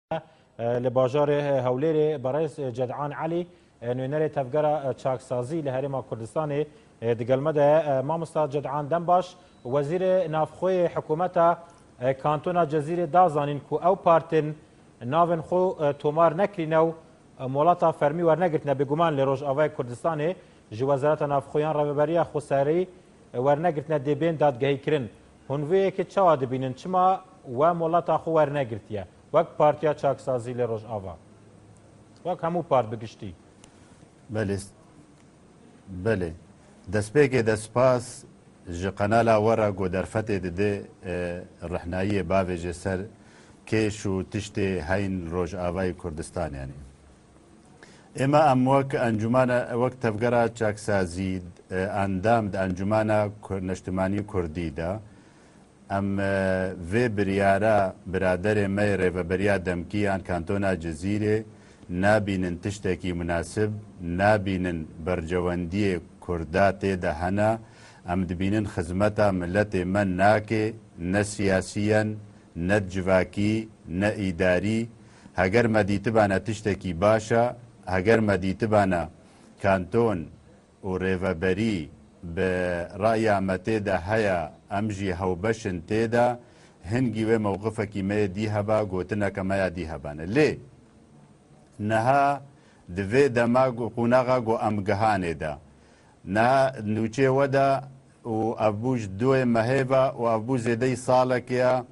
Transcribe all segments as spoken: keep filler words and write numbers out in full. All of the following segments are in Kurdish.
e, li bajarê, e, Hewlêrê, berêz, e, Ced'an Elî, e, nûnerê Tevgera, e, Çaksazî li Herêma Kurdistanê, e, digel me de ye. E, mamosta Ced'an, dem baş. Wezîrê Navxwe yê hikûmeta, e, Kantona Cezîrê da zanîn ku ew partên navên xwe, e, tomar nekirîne û, e, molata fermî wernegirtine. Bêguman li Rojavayê Kurdistanê ji Wezareta Navxwe yan Rêveberiya Xweserî, e, wernegirtine dê bên dadgehîkirin. Hûn vê yekê çawa dibînin? Çima we molata xwe wernegirtiye? Wek Partiya Çaksazî li Rojava. Wek hemû part bi giştî. Belê. Belê. Destpêkê de spas ji qenala we re ku derfetê dide, e, rihnayiyê bavêje ser kêş û tiştê heyn Rojavayê Kurdistan, yanî. Êma em wek encûmana, wek Tevgera Çaksazî, e, endam di Encûmana Kur-, Neştimanî Kurdî de, em, e, vê biryara biraderê me yê Rêveberiya Demkî yan Kantona Cizîrê nabînin tiştekî munasib, nabînin bercewendiyê Kurda tê de hene. Em dibînin xizmeta miletê me nake, ne siyasiyen, ne civakî, ne îdarî. Heger me dîtibane tiştekî baş e, heger me dîtibane kanton û rêveberî bi raya me tê de heye, em jî hewbeş in tê de, hingî wê mewqifekî me yê dî heba, gotineke me ya dî hebane. Lê niha di vê dema ku, qonaxa ku em gihanê de, niha nûçê we de û ev bû ji duê mehê ve û ev bû zêdeyî salekê ye,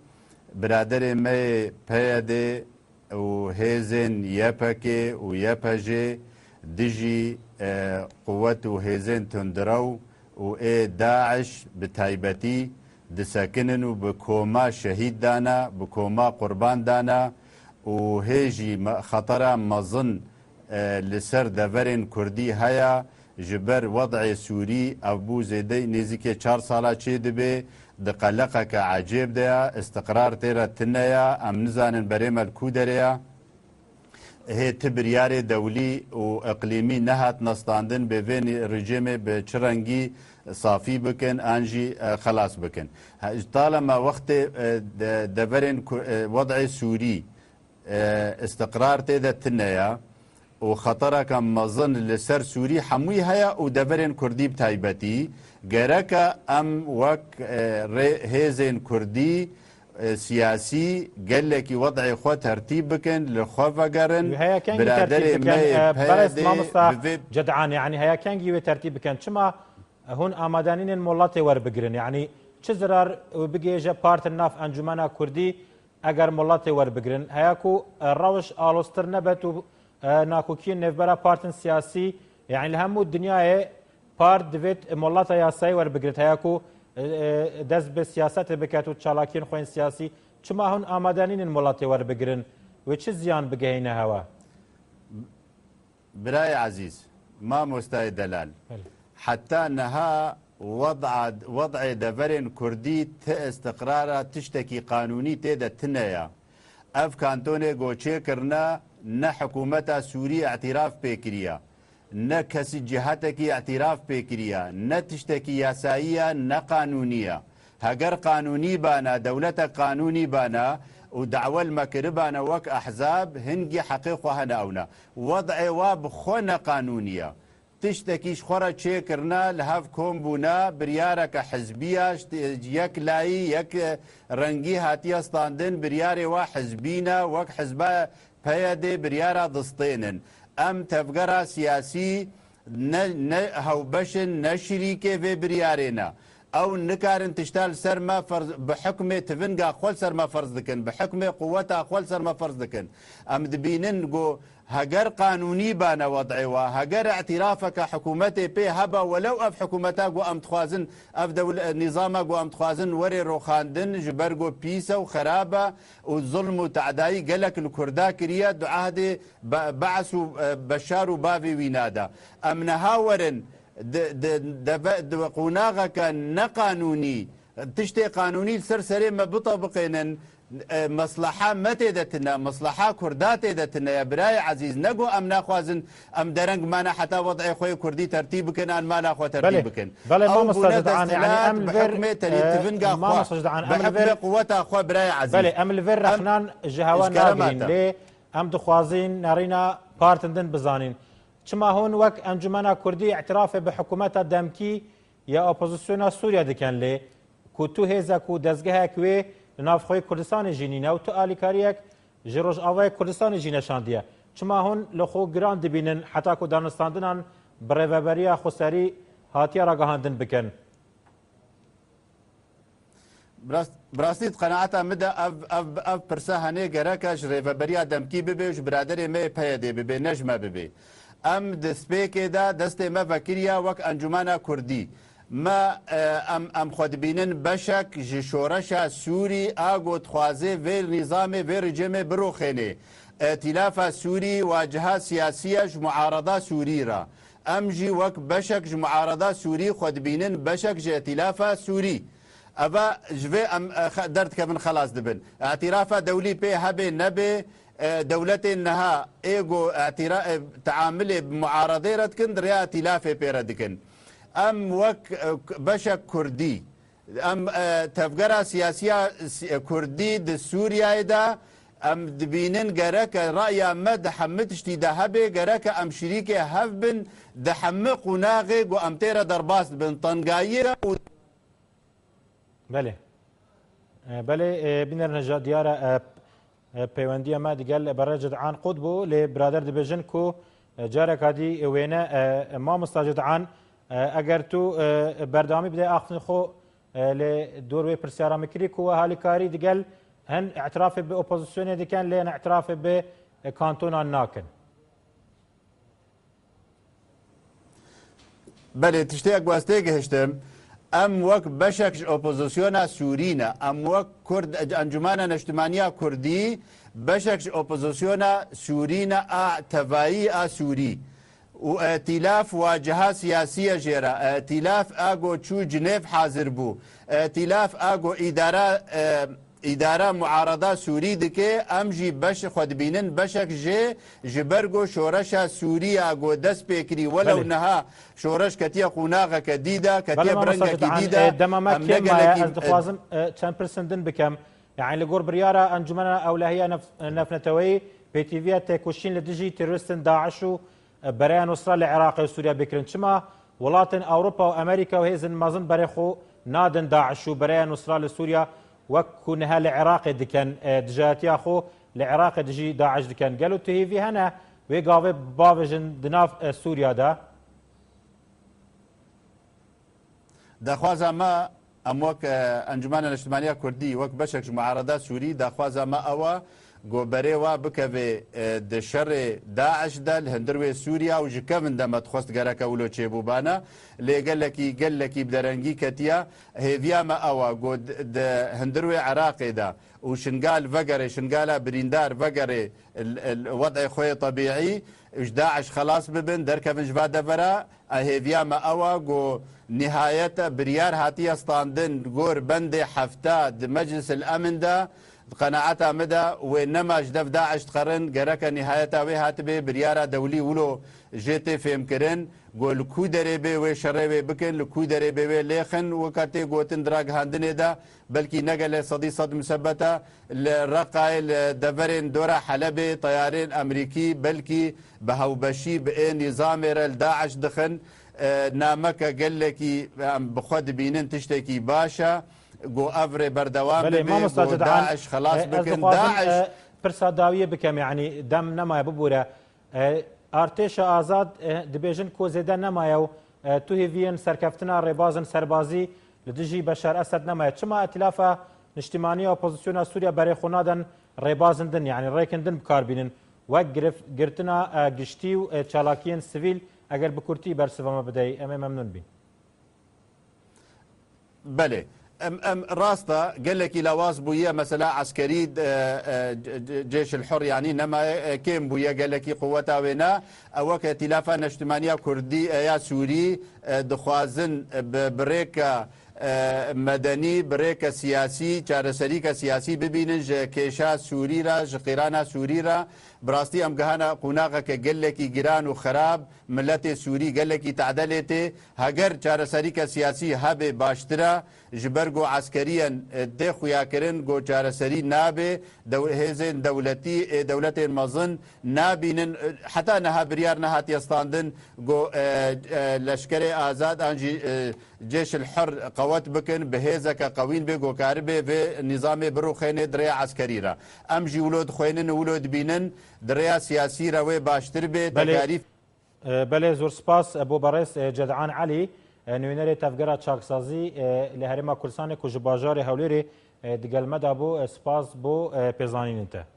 biraderê me yê P Y D û hêzên Y P G û Y P J dijî, e, quwet û hêzên tundrew û ê DAIŞ bi taybetî disekinin û bi koma şehîd dane, bi koma qurban dane û hê jî me-, xetera mezin, e, li ser deverên Kurdî heye. Ji ber wed'ê Sûrî ev bû zêdeyî nêzîkê çar sala çê dibe, di qeleqeke ecêb de ye, istiqrar tê re tune ye, em nizanin berê me li ku derê ye. Hê ti biryarê dewlî û iqlîmî nehatine standin, bê vê nî-, rejîmê bi çi rengî safî bikin, an jî, e, xelas bikin. He, ji talema wextê, e, de-, deverên ku, e, wed'ê Sûrî, e, istiqrar tê de tune ye û xetereke mezin li ser Sûrî hemûyî heye û deverên Kurdî bi taybetî. Gereke em wek, e, rê-, hêzên Kurdî, e, siyasî gelekî wed'ê xwe tertîb bikin, li xwe vegerin. Wî heya kengî tertîb bikin, e, berêz mamosta Ced'anê, yanî heya kengî wê tertîb bikin? Çima hûn amade nînin molatê werbigirin? Yanî çi zirar wê bigihêje partên nav Encûmena Kurdî eger molatê werbigirin? Heya ku, e, rewş aloztir nebet û, e, nakokiyên nêvbera partên siyasî, yanî li hemû dinyayê part divêt molata yasayî werbigrit. Heya ku, e, e, dest bi siyasetê biket û çalakiyên xwe yên siyasî, çima hûn amade nînin molatê werbigirin? Wê çi ziyan bigehîne hewa? Birayê ezîz, mamostayê delal, Belê. Heta niha wed'a-, wed'ê deverên Kurdî ti istiqrara tiştekî qanûnî tê de tune ya. Ev kantonê ku çêkirine, ne hikûmeta Sûrî îtîraf pê kiriya, ne kesî cihetekî îtîraf pê kiriya, ne tiştekî yasayî ya, ne qanûnî ya. Heger qanûnî bana, dewletek qanûnî bana û dawel me kiribana wek ehzab, hingî heqê xwe hene ewna. Wed'ê wa bi xwe ne qanûnî ya. Tiştekî ji xwe re çêkirine, li hev kom bûne, biryareke hizbî ya, ji yek layî, yek rengî hatiye standin, biryarê wa hizbî ne, wek hizba P Y D biryara distênin. Em tevgera siyasî ne, ne hewbeş in, ne şirîkê vê biryarê ne. Ew nikarin tişta li ser me ferz, bi hukmê tivinga xwe li ser me ferz dikin, bi hukmê quweta xwe li ser me ferz dikin. Em dibînin ku heger qanûnî bane wed'ê wa, heger îtirafeke hikûmetê pê hebe, welew ev hikûmeta ku em dixwazin, ev dewl-, nîzama ku em dixwazin were roxandin, ji ber ku pîs e û xerab e û zulm û tedayî gelek li Kurda kiriye, di ehdê Be-, Be's û, e, Beşar û bavê wîna de. Em niha werin di, di, deve-, di qonaxeke neqanûnî, tiştê qanûnî li ser serê me bitebiqênin, E, mesleha me tê de tune, mesleha Kurda tê de tune ye. Birayê ezîz, ne ku em naxwazin em dereng mane heta wed'ê xwe yê Kurdî tertîb bikin, an mala xwe tertîb Belê, bikin. belê, Ew mamosta bûne Cedan, yanî desthilat em li bi vir, hikmê e, telîtivinga xwe, mamosta Cedan, bi em li hikmê vir, quweta xwe, birayê ezîz. belê, em li vir Em rexnan ji hewa ji kerema nagirîn. te. Lê em dixwazin nerîna partên din bizanîn. Çima hûn wek Encûmena Kurdî îtirafê bi hikûmeta demkî ya opozisyona Sûriye dikin lê ku tu hêzek û dezgehek wê li nav xwê Kurdistanê jî nîne û tu alîkariyek ji Rojavayê Kurdistanê jî neşandiye. Çima hûn li xwe giran dibînin heta ku danistandinan bi rêveberiya xweserî hatiye ragihandin bikin? Bi rast-, bi rastî di qenaeta min de ev, ev, ev pirsa henê gereke ji rêveberiya demkî bibe, ji biraderê me yê P Y D'ê bibe, ne ji me bibe. Em di spêkê de destê me vekiriya wek Encûmena Kurdî. Me, e, em, em xwe dibînin beşek ji şoreşa Sûrî, a ku dixwaze vê nîzamê, vê rejîmê biroxênê. Îtîlafa Sûrî waciha siyasî ye ji muarada Sûrî re. Em jî wek beşek ji muarada Sûrî xwe dibînin beşek ji Îtîlafa Sûrî. Eva ji vê em, e, xe-, derdikevin, xelas dibin. Îtîrafa dewlî pê hebe nebe, e, dewletên niha ê ku îtîra-, e, teamilê bi muaradê re dikin, di rêya îtîlafê pê re dikin. Em wek, e, k-, beşek Kurdî, em, e, tevgera siyasiya si-, e, Kurdî di Sûriyeyê de em dibînin gereke raya me di hemî tiştî de hebe, gereke em şirîkê hev bin di hemî qonaxê ku em tê re derbas dibin, tengayî re û Belê. E, belê, e, bînerine ja diyar e, e, e, peywendiya me digel Berê Cedan qut bû, lê birader dibêjin ku, e, careka dî wêne, e, e, mamosta Cedan, e, eger tu, e, berdewamî bide axiftin xwe, e, lê dor wê pirsyara min kirî ku we halîkarî digel hin îtirafê bi opozisyonê dikin, lê hin îtirafê bi, e, kantonan nakin. Belê, tiştê ku ez têgihiştim, em wek beşek ji opozisyona Sûrî ne, em wek Kurd, Encûmena Neştimaniya Kurdî, beşek ji opozisyona Sûrî ne a tevayî a Sûrî. Û îtîlaf waciha siyasî ye jê re. Îtîlaf a ku çû Cinêv hazir bû. Îtîlaf a ku îdara, e, Îdara muarada Sûrî dike, em jî beş xwe dibînin beşek jê, ji ber ku şoreşa Sûrî ya ku dest pê kirî, welew Belê. niha şoreş ketiye qonaxeke dî de, ketiye Belê, bi mamosta rengekî Cedan, dî de, e, dema me em ne kêm maye, gelekî, ez dixwazim, e, çend pirsên din bikem. Yani li gor biryara Encûmena Ewlehiya Nef-, Nefneteweyî, pêtiviya têkoşîn li dijî terorîstên DAIŞ û, e, Bereya Nusra li Iraqê û Sûriye bikirin. Çima welatên Ewropa û Amerîka û hêzên mezin berê xwe nadin DAIŞ û Bereya Nusra li Sûriye wek ku niha li Iraqê dikin, e, dijayetiya xwe li Iraqê dijî DAIŞ dikin. Gelo tu hêvî hene wê gavê bavêjin di nav, e, Sûriya de? Daxwaza me, em wek, e, Encûmena Niştimaniya Kurdî, wek beşek ji muarada Sûrî, daxwaza me ew e, ku berê wa bikeve, e, di şerê DAIŞ de li hundir wê Sûriya û ji kevin de me dixwest gereke wilo çêbûbana. Lê gelekî, gelekî bi derengî ketiya. Hêviya me ew e, ku di, di hundir wê Iraqê de û Şingal vegere, Şingala birîndar vegere, l-, l-, wed'ê xwe yê tebîî, ji DAIŞ xelas bibin, derkevin ji va devera. A hêviya me ew e, ku nihayete biryar hatiye standin gor bendê hefta di Meclis el Emin de, di qenaeta min de wê nema ji dev DAIŞ dixerin, gereke nihayeta wê hatibe biryara dewlî wilo jê tê fêmkirin, ku li ku derê bê wê şerê wê bikin, li ku derê bê wê lêxin, weka tê gotin di ragihandinê de, belkî ne gelê sedî sed musebet e, li Reqayê, li deverên dora Helebê teyarên Amerîkî belkî bi hewbeşî bi ê nîzamê re li DAIŞ dixin. E, nameke gelekî em bi xwe dibînin tiştekî baş e. Ku ev rê berdewam Belê, bibe, mamosta ku Cedan, DAIŞ xelas e, ez bikin. dixwazim, DAIŞ e, pirsa dawiyê bikem, yanî dem nemaye bibûre. E, Artêşa Azad, e, dibêjin ku zêde nemaye û, e, tu hêviyên serkeftina rêbazên serbazî li dijî Beşar Esed nemaye. Çima Îtîlafa Niştimanî ya Opozisyona Sûriye berê xwe nadin rêbazên din, yanî rêkên din bi kar bînin? Wek girif-, girtina, e, giştî û, e, çalakiyên sivîl, eger bi kurtî bersiva me bideyî, em ê memnûn bîn. Belê. Em, em, rast e, gelekî lawaz bûye, mesela eskerî, e, e, c-, c-, Cêşil Hur, yanî nemaye, e, kêm bûye, gelekî quweta wê ne. E, weke Îtîlafa Neştimaniya Kurdî, e, ya Sûrî, e, dixwazin, e, bi, bi rêka, e, medenî, bi rêke siyasî, çareserîke siyasî bibînin ji kêşa Sûrî re, ji qîrana Sûrî re. Bi rastî em gihana qûnaxeke gelekî giran û xirab, miletê Sûrî gelekî tedelê tê. Heger çareserîke siyasî hebe baştir e, ji ber ku eskeriyen, e, tê xuyakirin ku çareserî nabe, dew-, hêzên dewletî, ê dewletên mezin nabînin, e, heta niha biryar nehatiye standin ku, e, e, leşkerê azad an jî, e, Cêşil Hur qewet bikin, bi hêzeke qewîn bê, ku karibe vê nîzamê birûxênê di rêya eskerî re. Em jî wilo dixwênin û wilo dibînin, di rêya siyasî re wê baştir bê, Belê. tekarîf. E, belê, zor spas, e, bo berêz, e, Cedan Elî, e, nûnerê Tevgera Çaksazî, e, li Herêma Kurdistanê ku ji bajarê Hewlêrê, e, digel me de bû, e, spas bo, e, pêzanînên te.